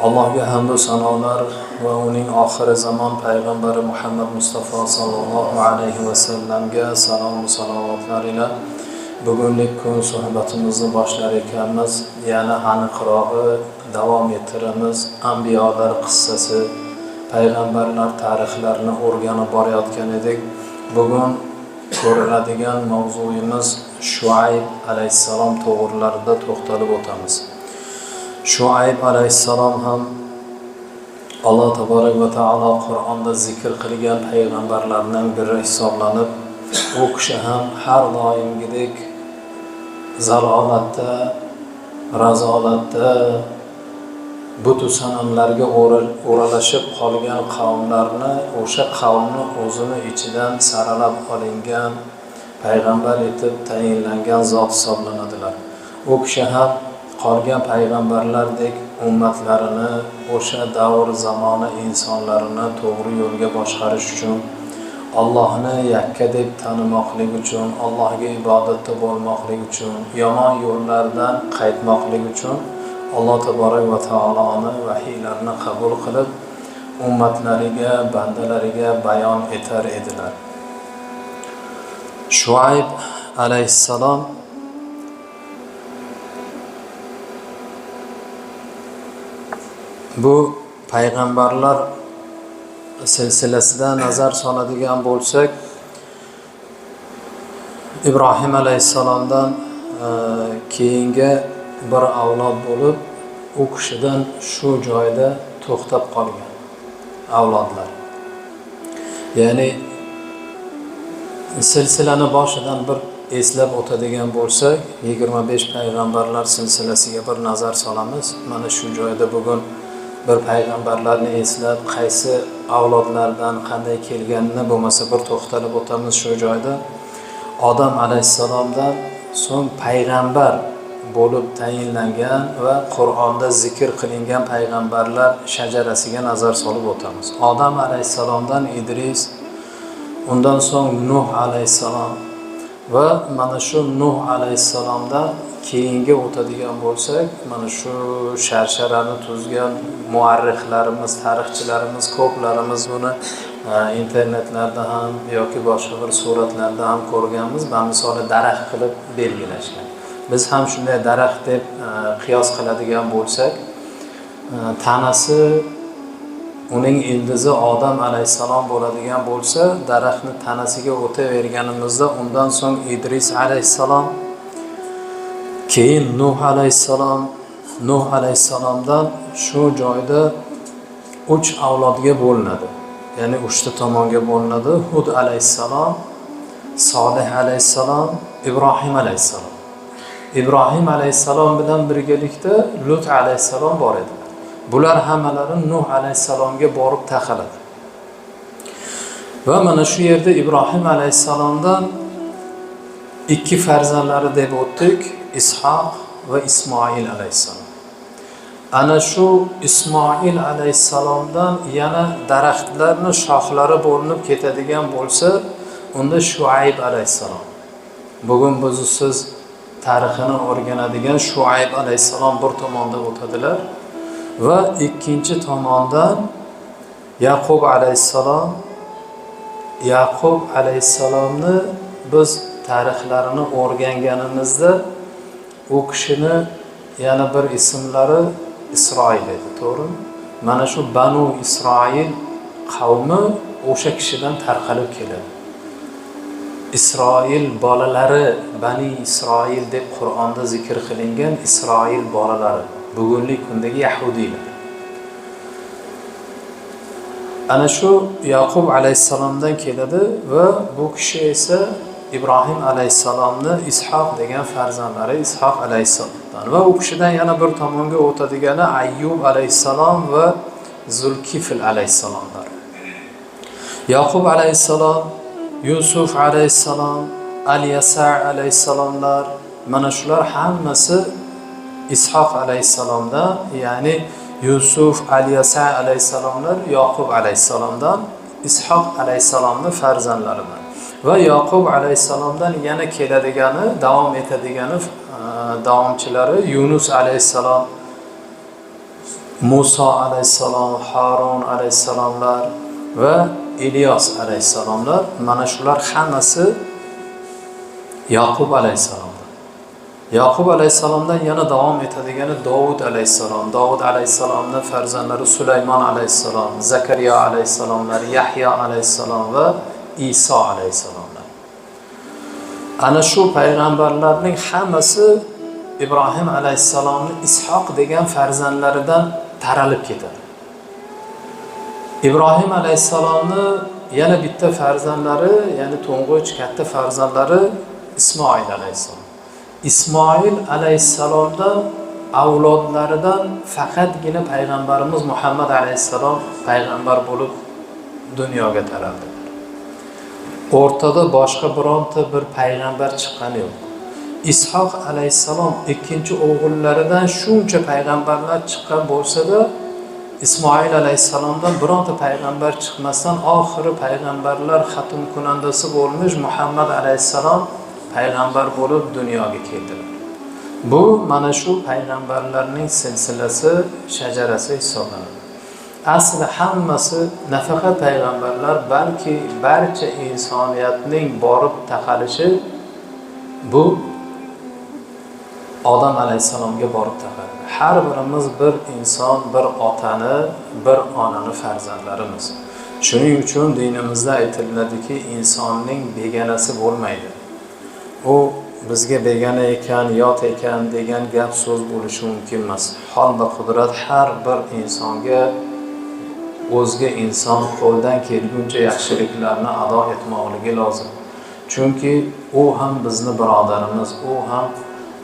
Allohga hamd va sanolar va uning oxiri zamon payg'ambari Muhammad Mustafa sallallohu alayhi va sallamga salom va salovatlar ila bugunlik kun suhbatimizni boshlar ekanmiz. Yana aniqrog'i davom ettiramiz. Anbiyolar qissasi, payg'ambarlar tarixlarini o'rganib borayotgan edik. Bugun ko'riladigan mavzuyimiz Shuayb alayhissalom to'g'rilarida to'xtalib o'tamiz. Shuayb alayhissalom ham Alloh taborak va taolo Qur'onda zikr qilgan payg'ambarlardan biri hisoblanib, u kishi ham har doimgidek zalolatda, razolatda, butu sanamlarga o'ralashib qolgan qavmlarni, o'sha qavmni o'zini ichidan saralab olingan payg'ambar etib tayinlangan zot hisoblanadilar. U kishi ham qolgan payg'ambarlardek ummatlarini, o'sha davr zamoni insonlarini to'g'ri yo'lga boshqarish uchun, Allohni yakka deb tanimoqlik uchun, Allohga ibodatda bo'lmoqlik uchun, yomon yo'llardan qaytmoqlik uchun Alloh taborak va taoloni vahiylarini qabul qilib, ummatlariga, bandalariga bayon etar edilar. Shuayb alayhissalom bu payg'ambarlar silsilasidan nazar soladigan bo'lsak, Ibrohim alayhissalomdan keyingi bir avlod bo'lib, u kishidan shu joyda to'xtab qolgan avlodlar. Ya'ni silsilani boshidan bir eslab o'tadigan bo'lsak, 25 payg'ambarlar silsilasiga bir nazar solamiz. Mana shu joyda bugun bir payg'ambarlarni eslab, qaysi avlodlardan qanday kelganini bo'lmasa bir to'xtalib o'tamiz shu joyda. Odam alayhissalomdan so'ng payg'ambar bo'lib tayinlangan va Qur'onda zikr qilingan payg'ambarlar shajarasiga nazar solib o'tamiz. Odam alayhissalomdan Idris, undan so'ng Nuh alayhissalom va mana shu Nuh alayhissalomdan keyingi o'tadigan bo'lsak, mana shu sharsharani tuzgan muarrixlarimiz, tarixchilarimiz, ko'plarimiz buni internetlarda ham yoki boshqa bir suratlarda ham ko'rganmiz, bamisoli daraxt qilib belgilashgan. Biz ham shunday daraxt deb qiyos qiladigan bo'lsak, tanasi uning ildizi Odam alayhissalom bo'ladigan bo'lsa, daraxtni tanasiga o'taverganimizda undan so'ng Idris alayhissalom, keyin Nuh alayhissalom, Nuh alayhissalomdan shu joyda 3 avlodga bo'linadi. Ya'ni 3 ta tomonga bo'linadi. Hud alayhissalom, Solih alayhissalom, Ibrohim alayhissalom. Ibrohim alayhissalom bilan birgalikda Lut alayhissalom bor edi. Bular hammalari Nuh alayhissalomga borib taqaladi. Va mana shu yerda Ibrohim alayhissalomdan 2 farzandlari deb o'tdik, Ishoq va Ismoil alayhissalom. Ana shu Ismoil alayhissalomdan yana daraxtlarning shoxlari bo'linib ketadigan bo'lsa, unda Shuayb alayhissalom. Bugun biz siz tarixini o'rganadigan Shuayb alayhissalom bir tomonda o'tadilar va ikkinchi tomondan Yaqub alayhissalom. Yaqub alayhissalomni biz tarixlarini o'rganganimizda u kishini yana bir ismlari Isroil edi, to'g'rimi? Mana shu Banu Isroil qavmi o'sha kishidan tarqalib keladi. Isroil bolalari, Bani Isroil deb Qur'onda zikr qilingan Isroil bolalari, bugungi kundagi yahudiylar. Ana shu Yaqub alayhissalomdan keladi va bu kishi esa Ibrohim alayhissalomni Ishoq degan farzandlari Ishoq alayhissalomdan va u kishidan yana bir tomonga o'tadigani Ayyub alayhissalom va Zulkifl alayhissalomlar. Yaqub alayhissalom, Yusuf alayhissalom, Al-Yasa alayhissalomlar, mana shular hammasi Ishoq alayhissalomdan, ya'ni Yusuf, Al-Yasa alayhissalomlar Yaqub alayhissalomdan, Ishoq alayhissalomning farzandlaridan. Va Yaqub alayhissalomdan yana keladigani, davom etadigani davomchilari Yunus alayhissalom, Muso alayhissalom, Harun alayhissalomlar va Ilyos alayhissalomlar, mana shular hammasi Yaqub alayhissalomdan. Yaqub alayhissalomdan yana davom etadigani Dovud alayhissalom, Dovud alayhissalomning farzandlari Sulaymon alayhissalom, Zakariya alayhissalomlar, Yahyo alayhissalom va Iso alayhissalomlar. Ana shu payg'ambarlarning hammasi Ibrohim alayhissalomning Ishoq degan farzandlaridan taralib ketadi. Ibrohim alayhissalomni yana bitta farzandlari, ya'ni to'ng'ich katta farzandlari Ismoil alayhissalom. Ismoil alayhissalomdan avlodlaridan faqatgina payg'ambarimiz Muhammad alayhissalom payg'ambar bo'lib dunyoga taraldi. O'rtada boshqa bironta bir payg'ambar chiqqani yo'q. Ishoq alayhissalom ikkinchi o'g'illaridan shuncha payg'ambarlar chiqqan bo'lsa-da, Ismoil alayhissalomdan bironta payg'ambar chiqmasdan oxiri payg'ambarlar xatm kunandasi bo'lmish Muhammad alayhissalom payg'ambar bo'lib dunyoga keldilar. Bu mana shu payg'ambarlarning silsilasi, shajarasi hisoblanadi. Asli hammasi nafaqat payg'ambarlar, balki barcha insoniyatning borib taqalishi bu Odam alayhissalomga borib taqaladi. Har birimiz bir inson, bir otani, bir onani farzandlarimiz. Shuning uchun dinimizda aytiladiki, insonning beganasi bo'lmaydi. U bizga begona ekan, yot ekan degan gap so'z bo'lishi mumkin emas. Hol va qudrat har bir insonga o'zga inson qo'ldan kelguncha yaxshiliklarni ado etmoqligi lozim. Chunki u ham bizni birodarimiz, u ham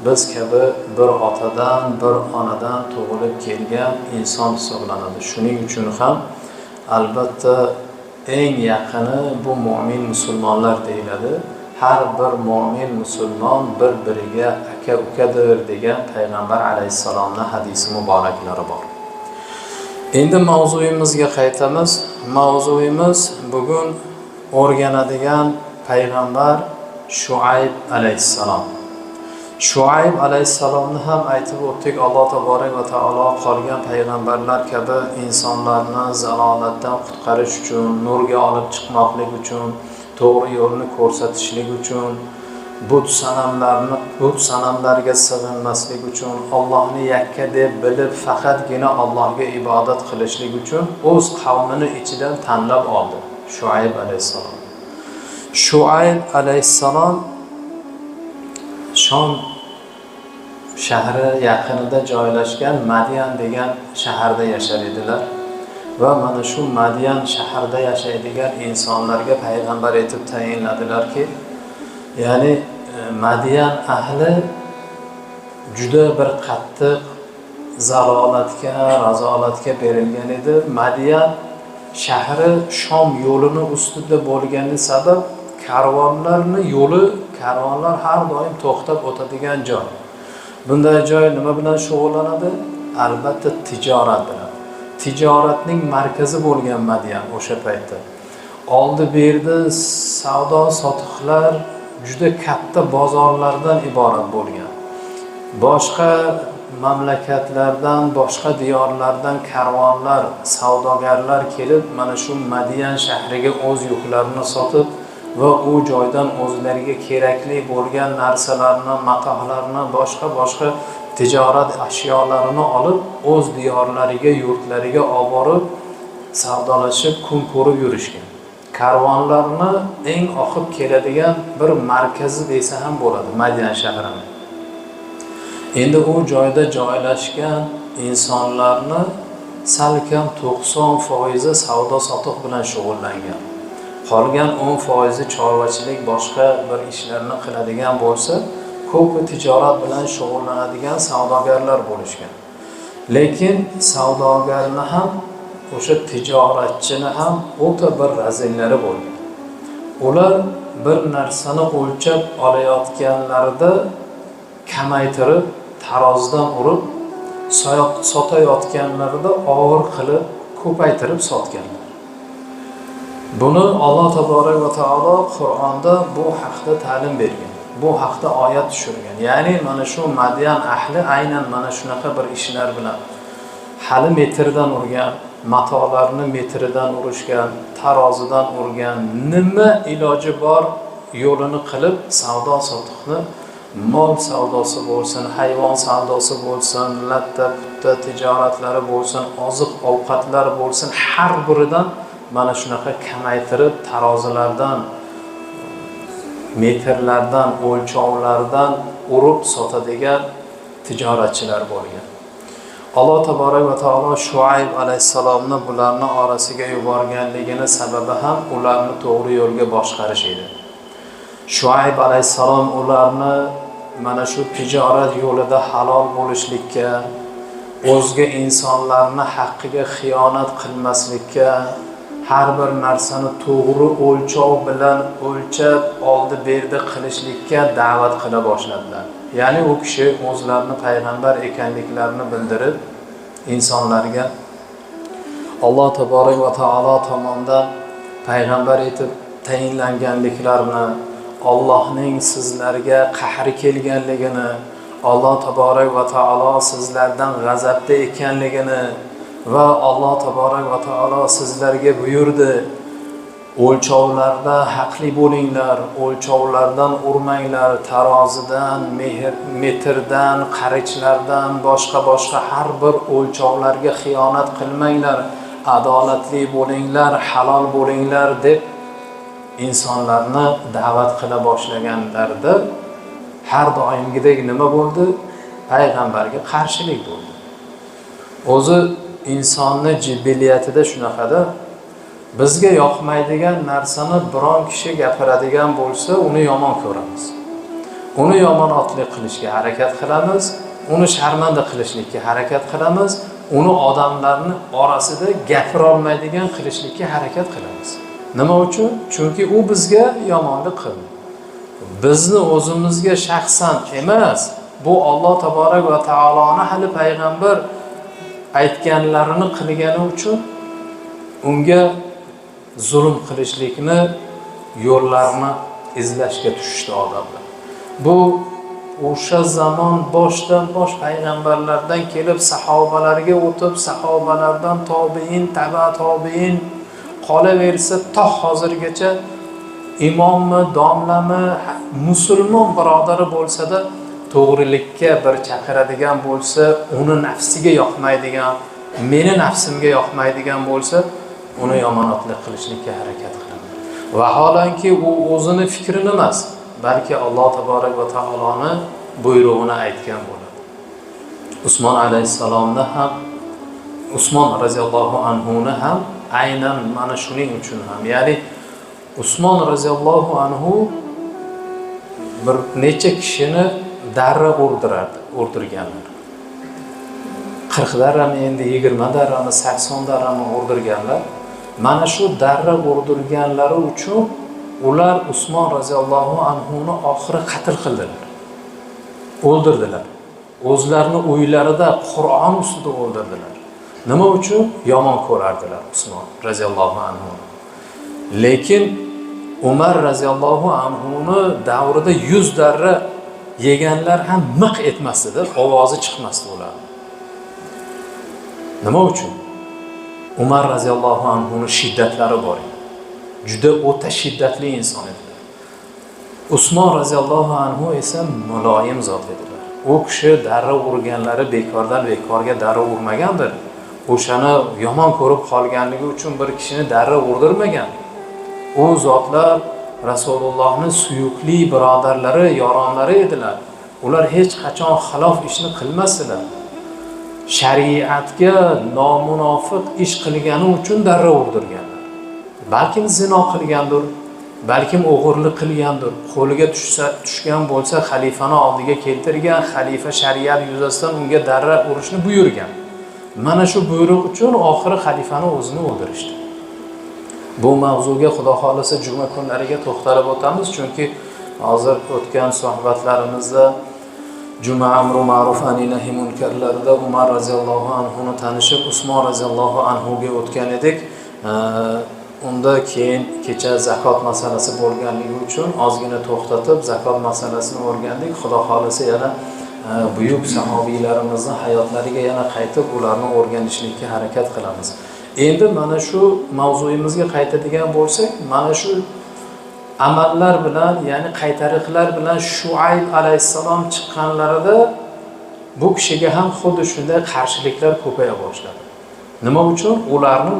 biz kabi bir otadan, bir onadan tug'ilib kelgan inson hisoblanadi. Shuning uchun ham albatta eng yaqini bu mo'min musulmonlar deyiladi. Har bir mo'min musulmon bir-biriga aka-ukadir degan payg'ambar alayhissalomning hadisi muboraklari bor. Endi mavzuyimizga qaytamiz. Mavzuyimiz bugun o'rganadigan payg'ambar Shuayb alayhissalom. Shuayb alayhissalomni ham aytib o'tdik. Alloh taborak va taolo qolgan payg'ambarlar kabi insonlarni zalolatdan qutqarish uchun, nurga olib chiqmoqlik uchun, to'g'ri yo'lni ko'rsatishlik uchun, but sanamlarga sig'inmaslik uchun, Allohni yakka deb bilib faqatgina Allohga ibodat qilishlik uchun o'z qavmini ichidan tanlab oldi Shuayb alayhissalom. Shuayb alayhissalom Shom shahri yaqinida joylashgan Madyan degan shaharda yashar edilar va mana shu Madyan shaharida yashaydigan insonlarga payg'ambar etib tayinladilarki, ya'ni Madyan ahli juda bir qattiq zalolatga, razolatga berilgan edi. Madyan shahri Shom yo'lini ustida bo'lgani sabab karvonlarni yo'li, karvonlar har doim to'xtab o'tadigan joy. Bunday joy nima bilan shug'ullanadi? Albatta tijorat bilan. Tijoratning markazi bo'lgan Madyan o'sha paytda. Oldi berdi savdo sotiqlar juda katta bozorlardan iborat bo'lgan. Boshqa mamlakatlardan, boshqa diyorlardan karvonlar, savdogarlar kelib mana shu Madyan shahriga o'z yuklarini sotib va u joydan o'zlariga kerakli bo'lgan narsalarni, matohlarni, boshqa tijorat ashyolarini olib o'z diyorlariga, yurtlariga olib borib savdolashib kun ko'rib yurishgan. Karvonlarni eng oqib keladigan bir markazi desa ham bo'ladi Madyan shahrini. Endi u joyda joylashgan insonlarni salkam 90% savdo sotiq bilan shug'ullangan. Qolgan 10% chorvachilik, boshqa bir ishlarni qiladigan bo'lsa, ko'pi tijorat bilan shug'ullanadigan savdogarlar bo'lishgan. Lekin savdogarni ham, o'sha tijoratchini ham o'ta bir razillari bo'lgan. Ular bir narsani o'lchab olayotganlarida kamaytirib, tarozidan urib, sotayotganlarida og'ir qilib, ko'paytirib sotganlar. Buni Alloh taborak va taolo Qur'onda bu haqda ta'lim bergan. Bu haqda oyat tushirgan. Ya'ni mana shu Madyan ahli aynan mana shunaqa bir ishlar bilan Hali metrdan urgan, matolarni metridan urishgan, tarozidan urgan, nima iloji bor yo'lini qilib savdo sotiqni, mol savdosi bo'lsin, hayvon savdosi bo'lsin, latta putta tijoratlari bo'lsin, oziq ovqatlar bo'lsin, har biridan mana shunaqa kamaytirib tarozilardan, metrlardan, o'lchovlardan urib sotadigan tijoratchilar bo'lgan. Alloh taborak va taolo Shuayb alayhissalomni bularni orasiga yuborganligini sababi ham ularni to'g'ri yo'lga boshqarish edi. Shuayb alayhissalom ularni mana shu tijorat yo'lida halol bo'lishlikka, o'zga insonlarni haqqiga xiyonat qilmaslikka, har bir narsani to'g'ri o'lchov bilan o'lchab oldi berdi qilishlikka da'vat qila boshladilar. Ya'ni u kishi o'zlarini payg'ambar ekanliklarini bildirib insonlarga Alloh taborak va taolo tomonidan payg'ambar etib tayinlanganliklarini, Allohning sizlarga qahri kelganligini, Alloh taborak va taolo sizlardan g'azabda ekanligini va Alloh taborak va taolo sizlarga buyurdi, o'lchovlarda haqli bo'linglar, o'lchovlardan urmanglar, tarozidan, metrdan, qarichlardan, boshqa har bir o'lchovlarga xiyonat qilmanglar, adolatli bo'linglar, halol bo'linglar deb insonlarni da'vat qila boshlaganlarida har doimgidek nima bo'ldi? Payg'ambarga qarshilik bo'ldi. O'zi insonni jibiliyatida shunaqada, bizga yoqmaydigan narsani biron kishi gapiradigan bo'lsa, uni yomon ko'ramiz. Uni yomonotlik qilishga harakat qilamiz, uni sharmanda qilishlikka harakat qilamiz, uni odamlarning orasida gapira olmaydigan qilishlikka harakat qilamiz. Nima uchun? Chunki u bizga yomonlik qildi. Bizni o'zimizga shaxsan emas, bu Alloh taborak va taoloni hali payg'ambar aytganlarini qilgani uchun unga zulm qilishlikni yo'llarini izlashga tushishdi odamlar. Bu o'sha zamon boshdan bosh payg'ambarlardan kelib sahobalarga o'tib, sahobalardan tobiin, taba tobiin qolaversa to hozirgacha imommi, domlami, musulmon birodari bo'lsa-da to'g'rilikka bir chaqiradigan bo'lsa, uni nafsiga yoqmaydigan, meni nafsimga yoqmaydigan bo'lsa, uni yomonotlik qilishlikka harakat qiladi. Vaholanki u o'zini fikrini emas, balki Alloh taborak va taoloni buyrug'ini aytgan bo'ladi. Usmon alayhissalomni ham, Usmon roziyallohu anhuni ham aynan mana shuning uchun ham, ya'ni Usmon roziyallohu anhu bir necha kishini darra urdirganlar. 40 darrami, endi 20 darrami, 80 darrami urdirganlar. Mana shu darra urdirganlari uchun ular Usmon roziyallohu anhuni oxiri qatl qildilar. O'ldirdilar. O'zlarini uylarida Qur'on ustida o'ldirdilar. Nima uchun? Yomon ko'rardilar Usmon roziyallohu anhu. Lekin Umar roziyallohu anhuni davrida 100 darra yeganlar ham miq etmasdi, ovozi chiqmasdi ular. Nima uchun? Umar roziyallohu anhuni shiddatlari bor edi. Juda o'ta shiddatli inson edilar. Usmon roziyallohu anhu esa muloyim zot edilar. U kishi darra urganlari bekordan bekorga darra urmagandir. O'shani yomon ko'rib qolganligi uchun bir kishini darra urdirmagan. U zotlar Rasulullohning suyukli birodarlari, yoronlari edilar. Ular hech qachon xilof ishni qilmasdilar. Shariatga nomunofiq ish qilgani uchun darra urdirganlar. Balkim zino qilgandir, balkim o'g'irlik qilgandir. Qo'liga tushgan bo'lsa xalifani oldiga keltirgan, xalifa shariat yuzasidan unga darra urishni buyurgan. Mana shu buyruq uchun oxiri xalifani o'zini o'ldirishdi. Bu mavzuga Xudo xolasa juma kunlariga to'xtalib o'tamiz, chunki hozir o'tgan suhbatlarimizda juma amru ma'ruf nahiy munkarlarida Umar roziyallohu anhuni tanishib, Usmon roziyallohu anhuga o'tgan edik. Unda keyin kecha zakot masalasi bo'lganligi uchun ozgina to'xtatib zakot masalasini o'rgandik. Xudo xolasa yana buyuk sahobiylarimizni hayotlariga yana qaytib ularni o'rganishlikka harakat qilamiz. Endi mana shu mavzuyimizga qaytadigan bo'lsak, mana shu amallar bilan, ya'ni qaytariqlar bilan Shuayb alayhissalom chiqqanlarida bu kishiga ham xuddi shunday qarshiliklar ko'paya boshladi. Nima uchun? Ularni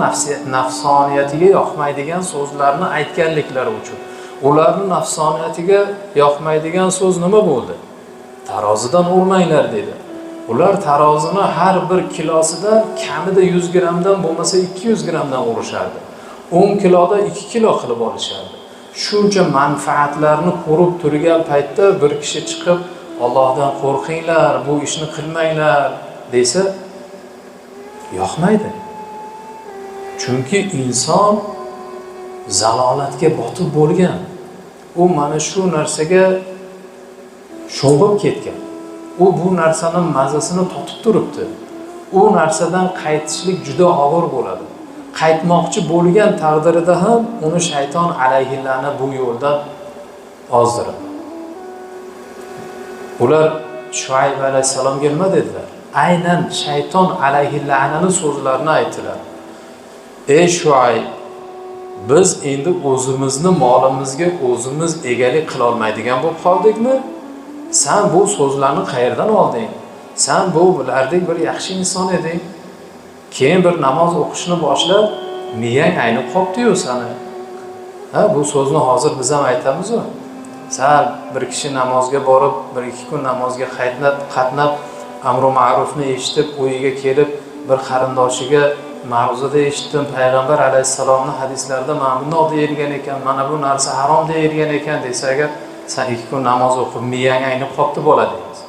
nafsoniyatiga yoqmaydigan so'zlarni aytganliklari uchun. Ularni nafsoniyatiga yoqmaydigan so'z nima bo'ldi? Tarozidan urmanglar dedi. Ular tarozini har bir kilosidan kamida 100 grammdan bo'lmasa 200 grammdan urishardi. 10 kiloda 2 kilo qilib olishardi. Shuncha manfaatlarni ko'rib turgan paytda bir kishi chiqib Allohdan qo'rqinglar, bu ishni qilmanglar desa yoqmaydi. Chunki inson zalolatga botib bo'lgan. U mana shu narsaga sho'ng'ib ketgan. U bu narsaning mazasini totib turibdi. U narsadan qaytishlik juda og'ir bo'ladi. Qaytmoqchi bo'lgan taqdirida ham uni shayton alayhillani bu yo'ldan ozdiradi. Ular Shuayb alayhissalomga nima dedilar? Aynan shayton alayhillani so'zlarini aytdilar. Ey Shuayb, biz endi o'zimizni molimizga o'zimiz egalik qila olmaydigan bo'lib qoldikmi? Sen bu so'zlarni qayerdan olding? Sen bu bilardek bir yaxshi inson eding. Keyin bir namoz o'qishni boshlab, miyang aynib qopti-yu sani. Ha, bu so'zni hozir biz ham aytamiz-ku. Sal bir kishi namozga borib, bir ikki kun namozga qatnab, amru ma'rufni eshitib, uyiga kelib bir qarindoshiga ma'ruzada eshitdim, payg'ambar alayhissalomning hadislarida mana bundoq deyilgan ekan, mana bu narsa harom deyilgan ekan desa agar, sen 2 kun namoz o'qib miyang aynib qopti bola deymiz.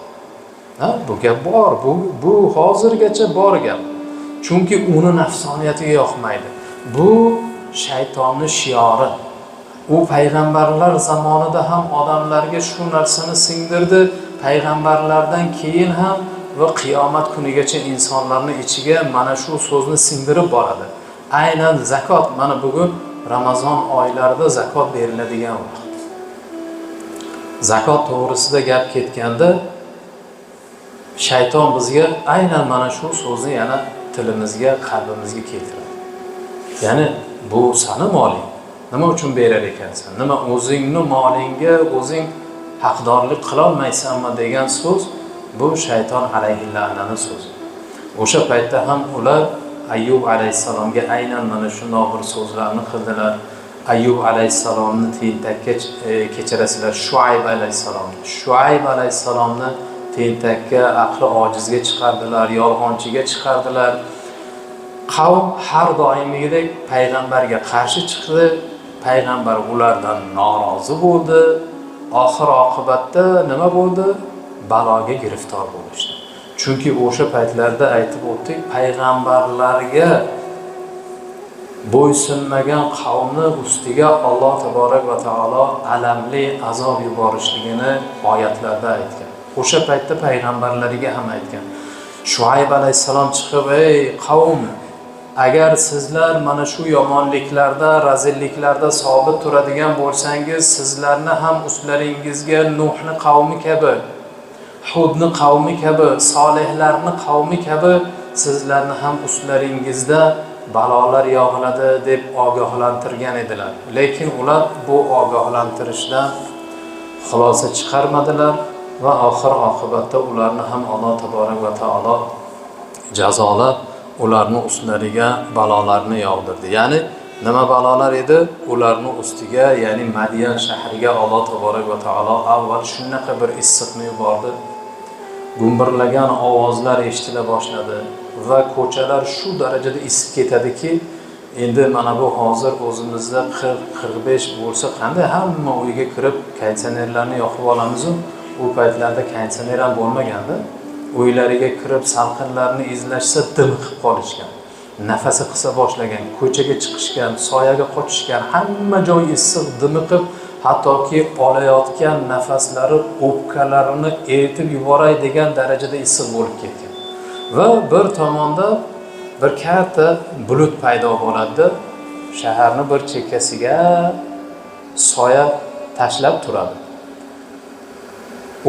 Ha, bu gap bor, bu hozirgacha bor gap. Chunki uni nafsoniyatiga yoqmaydi. Bu shaytonning shiori. U payg'ambarlar zamonida ham odamlarga shu narsani singdirdi, payg'ambarlardan keyin ham va qiyomat kunigacha insonlarning ichiga mana shu so'zni singdirib boradi. Aynan zakot, mana bugun Ramazon oylarida zakot beriladigan vaqt. Zakot to'g'risida gap ketganda shayton bizga aynan mana shu so'zni yana tilimizga, qalbimizga keltiradi. Ya'ni bu sani moling. Nima uchun berar ekansan? Nima o'zingni molingga o'zing haqdorlik qila olmaysanmi degan so'z bu shayton alayhilla'nani so'zi. O'sha paytda ham ular Ayyub alayhissalomga aynan mana shunday bir so'zlarni qildilar. Ayyub alayhissalomni tentakka kechirasizlar, Shuayb alayhissalomni. Shuayb alayhissalomni tentakka, aqli ojizga chiqardilar, yolg'onchiga chiqardilar. Qavm har doimgidek payg'ambarga qarshi chiqdi. Payg'ambar ulardan norozi bo'ldi. Oxir oqibatda nima bo'ldi? Baloga giriftor bo'lishdi. Chunki o'sha paytlarda aytib o'tdik, payg'ambarlarga bo'ysunmagan qavmni ustiga Alloh taborak va taolo alamli azob yuborishligini oyatlarda aytgan. O'sha paytda payg'ambarlariga ham aytgan. Shuayb alayhissalom chiqib, ey qavm, agar sizlar mana shu yomonliklarda, razilliklarda sobit turadigan bo'lsangiz, sizlarni ham ustlaringizga Nuhni qavmi kabi, Hudni qavmi kabi, solihlarni qavmi kabi sizlarni ham ustlaringizda balolar yog'iladi deb ogohlantirgan edilar. Lekin ular bu ogohlantirishdan xulosa chiqarmadilar va oxir oqibatda ularni ham Alloh taborak va taolo jazolab, ularni ustlariga balolarni yog'dirdi. Ya'ni nima balolar edi? Ularni ustiga, ya'ni Madyan shahriga Alloh taborak va taolo avval shunaqa bir issiqni yubordi. Gumburlagan ovozlar eshitila boshladi va ko'chalar shu darajada isib ketadiki, endi mana bu hozir o'zimizda 40-45 bo'lsa qanday hamma uyga kirib konditsionerlarni yoqib olamiz-u, u paytlarda konditsioner ham bo'lmaganda, uylariga kirib salqinlarni izlashsa dimiqib qolishgan, nafasi qisa boshlagan, ko'chaga chiqishgan, soyaga qochishgan, hamma joy issiq, dimiqib, hattoki olayotgan nafaslari o'pkalarini eritib yuboray degan darajada issiq bo'lib ketgan. Va bir tomonda bir katta bulut paydo bo'ladi, shaharni bir chekkasiga soya tashlab turadi.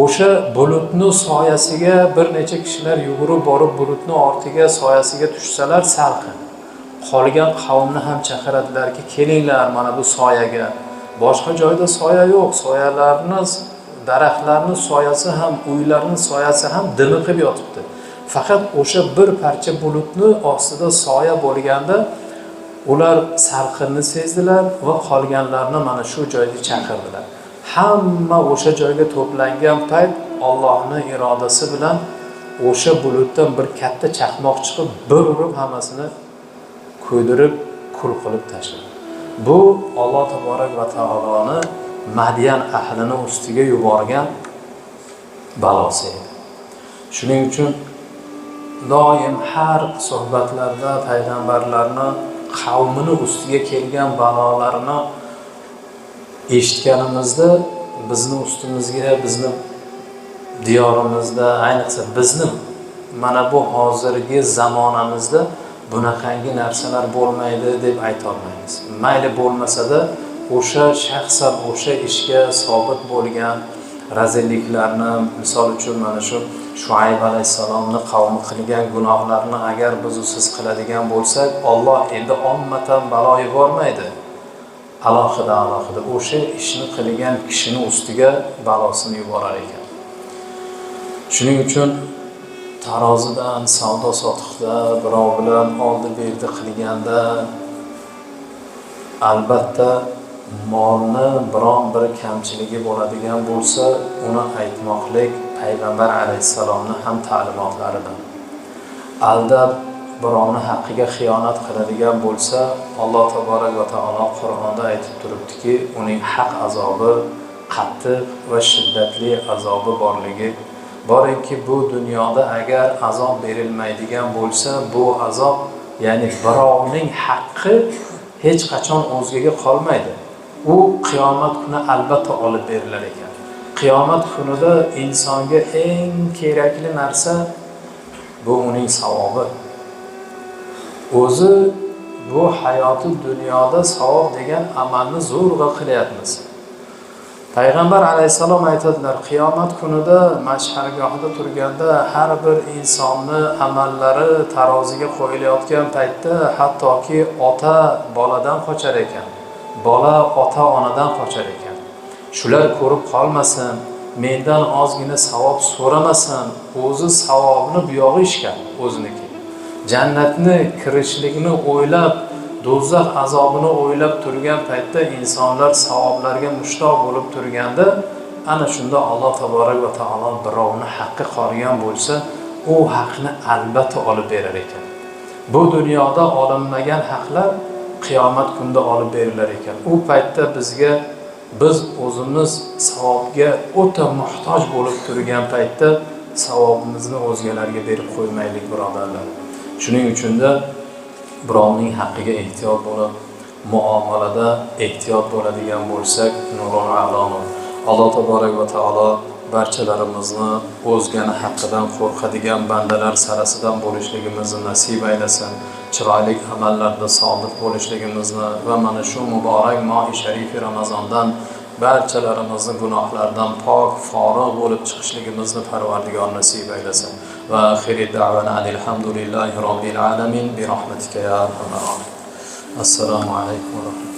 O'sha bulutni soyasiga bir necha kishilar yugurib borib bulutni ortiga soyasiga tushsalar salqin. Qolgan qavmni ham chaqiradilarki, kelinglar mana bu soyaga. Boshqa joyda soya yo'q, soyalarni, daraxtlarni soyasi ham, uylarning soyasi ham dimiqib yotibdi. Faqat o'sha bir parcha bulutni ostida soya bo'lganda ular salqinni sezdilar va qolganlarni mana shu joyga chaqirdilar. Hamma o'sha joyga to'plangan payt Allohning irodasi bilan o'sha bulutdan bir katta chaqmoq chiqib, bir urib hammasini kuydirib, kul qilib tashladi. Bu Alloh taborak va taoloni Madyan ahlini ustiga yuborgan balosi edi. Shuning uchun doim har suhbatlarda payg'ambarlarni qavmini ustiga kelgan balolarni eshitganimizda bizni ustimizga, bizni diyorimizda, ayniqsa bizni mana bu hozirgi zamonamizda bunaqangi narsalar bo'lmaydi deb ayta olmaymiz. Mayli bo'lmasa-da o'sha shaxsan o'sha ishga sobit bo'lgan razilliklarni, misol uchun mana shu Shuayb alayhissalomni qavmi qilgan gunohlarni agar biz siz qiladigan bo'lsak, Alloh endi ommatan balo yubormaydi. Alohida alohida o'sha ishni qilgan kishini ustiga balosini yuborar ekan. Shuning uchun tarozidan, savdo sotiqda birov bilan oldi berdi qilganda albatta molni biron bir kamchiligi bo'ladigan bo'lsa, uni aytmoqlik payg'ambar alayhissalomni ham ta'limotlaridan. Aldab birovni haqqiga xiyonat qiladigan bo'lsa, Alloh taborak va taolo Qur'onda aytib turibdiki, uning haq azobi qattiq va shiddatli azobi borligi. Boringki, bu dunyoda agar azob berilmaydigan bo'lsa, bu azob, ya'ni birovning haqqi hech qachon o'zgaga qolmaydi. U qiyomat kuni albatta olib berilar ekan. Qiyomat kunida insonga eng kerakli narsa bu uning savobi. O'zi bu hayoti dunyoda savob degan amalni zo'rg'a qilyapmiz. Payg'ambar alayhissalom aytadilar, qiyomat kunida mashhargohida turganda har bir insonni amallari taroziga qo'yilayotgan paytda hattoki ota boladan qochar ekan, bola ota onadan qochar ekan. Shular ko'rib qolmasin, mendan ozgina savob so'ramasin, o'zi savobni buyog'i ishkan o'ziniki. Jannatni kirishlikni o'ylab, do'zax azobini o'ylab turgan paytda insonlar savoblarga mushtoq bo'lib turganda, ana shunda Alloh taborak va taolo birovni haqqi qolgan bo'lsa, u haqni albatta olib berar ekan. Bu dunyoda olinmagan haqlar qiyomat kunida olib berilar ekan. U paytda bizga, biz o'zimiz savobga o'ta muhtoj bo'lib turgan paytda savobimizni o'zgalarga berib qo'ymaylik, birodarlar. Shuning uchun da birovning haqqiga ehtiyot bo'lib, muomalada ehtiyot bo'ladigan bo'lsak, nurul a'lo. Alloh taborak va taolo barchalarimizni o'zgani haqqidan qo'rqadigan bandalar sarasidan bo'lishligimizni nasib aylasin. Chiroyli amallarda sodiq bo'lishligimizni va mana shu muborak mohi sharifi Ramazondan barchalarimizni gunohlardan pok, forig' bo'lib chiqishligimizni Parvardigor nasib aylasin. Va axiri da'vana alhamdulillahi robbil alamin bi rahmatika ya arhamar rohimin. Assalomu alaykum va rahmatulloh.